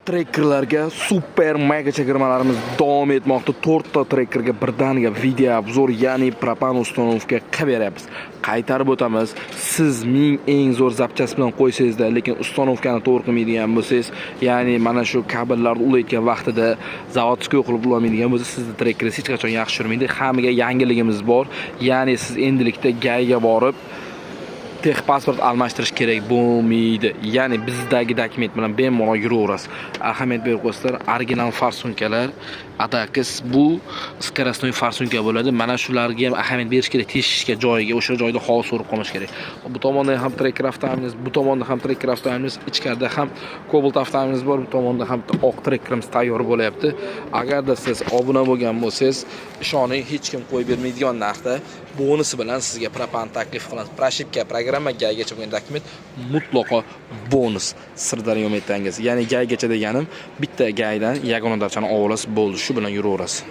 Trekkerlarga super mega chegirmalarimiz davom etmoqda. To'rtta trekkerga birdaniga video обзор, ya'ni propan установка qilib beryapmiz. Qaytarib o'tamiz. Siz ming eng zo'r запчасть bilan qo'ysangizda, lekin установка ni to'g'ri qilmaydigan bo'lsangiz, ya'ni mana shu kabellarni ulayotgan vaqtida заводской qilib ulamaydigan bo'lsa, sizni trekkeringiz hech qachon yaxshi yurmaydi. Hammaga yangiligimiz bor. Ya'ni siz endilikda ГАИ ga borib texpasport almashtirish kerak bo'lmaydi. Ya'ni bizdagi dokument bilan bemalol yuraverasiz. Ahamiyat berib qo'ysanglar, original форсунка lar Adakis, bu скоростной форсунка bo'ladi. Mana shularga ham ahamiyat berish kerak, teshishga joyiga, o'sha joyda havo so'rib qolmash kerak. Bu tomonda ham trekker avtomobilimiz, bu tomonda ham trekker avtomobilimiz, ichkarida ham Cobalt avtomobilimiz bor, bu tomonda ham oq trekkerimiz tayyor bo'lyapti. Agarda siz obuna bo'lgan bo'lsangiz, ishoning, hech kim qo'yib bermaydigan narxda bonusi bilan sizga propan taklif qilamiz. Прошивка, programma, ГАИ gacha bo'lgan dokument mutlaqo bonus. Sirdaryo metang'iz. Ya'ni ГАИ gacha deganim, bitta ГАИ dan yagona darchani olasiz, bo'ldi, shu bilan yuraverasiz.